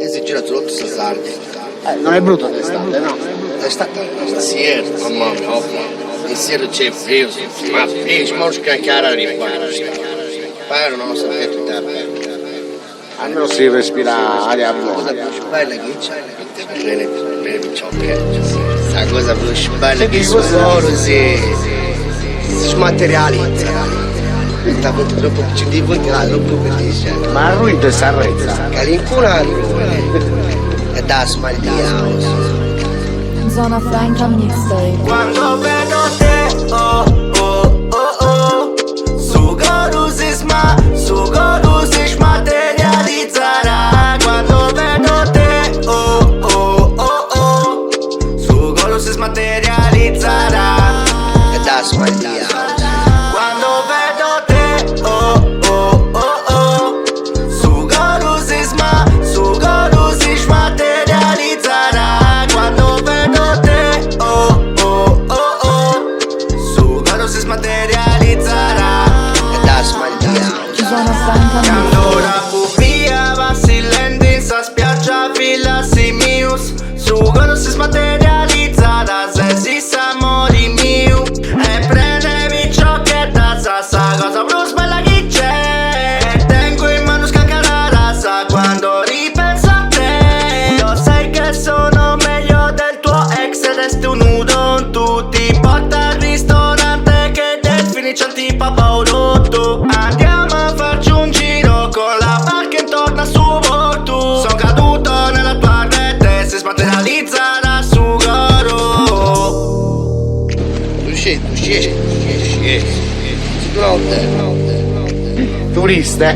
E si girat totu sa Sardigna. Non est bruta d'estate, no? D'estate no, s'ierru, mamma mia, oh mamma, in s'ierru c'est frius, ma frius, ma scancara riposta. Però non sapete ita bellu. Almeno si respira aria bona. Sa cosa prus bella chi c'è, bene bene piciocheddos, sa cosa prus bella chi su coru si si smaterializzat, poita funt tropu, nci ndi funt tropu bellixeddas. Ma arruint de sa retza. Calincuna arruit e dda smalliaus. Zona Franca Mixtape. Quando vedo te, oh oh oh oh Su coru si sma, su coru si smaterializzerà Quando vedo te, oh oh oh oh Su coru si smaterializzerà E dda smalliaus. Quando vedo te, oh oh oh oh Su coru si sma, su coru si smaterializzerà Quando vedo te, oh oh oh oh Su coru si smaterializzerà E dda smalliaus. Zona Franca Cando Mixtape. una pupia vacillende in sa spiaggia Villasimius Su coru si smaterializzat, ses s'amori miu E prene piciocheddas, sa cosa prus bella chi c'è E tengo in manu scancaradas quando ripenso a te Lo sai che sono meglio del tuo ex ed est unu tontu Ti porta al ristorante che delfini c'è antipapaurotto Andiamo a farci un giro con la barca intorno a su portu Sono caduto nella tua rete, si smaterializzerà su coro Tu sciesi, tu sciesi, tu sciesi. Si notte. Turista?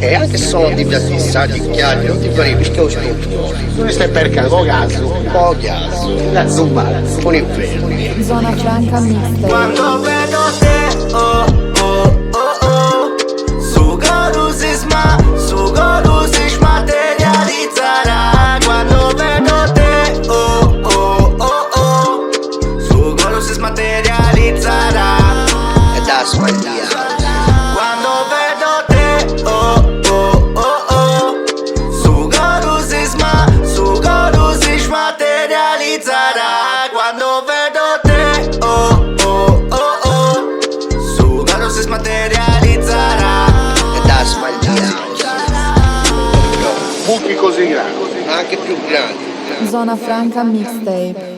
E anche soldi fissati, chiari, non ti fai perché ho tutto. Turista per caso, po casu. Po casu. Casu male. Un inferno. Zona Franca Mixtape. Quando vedo te, oh oh oh oh Su coru si sma, su coru si smaterializzerà Quando vedo te, oh oh oh oh Su coru si smaterializzerà E dda smalliaus. Quando vedo te, oh oh oh oh Su coru si sma, su coru si smaterializzerà Quando vedo te, oh oh oh oh Su coru si smaterializzerà E dda smalliaus. Buchi così grandi. Anche più grandi. Zona Franca Mixtape.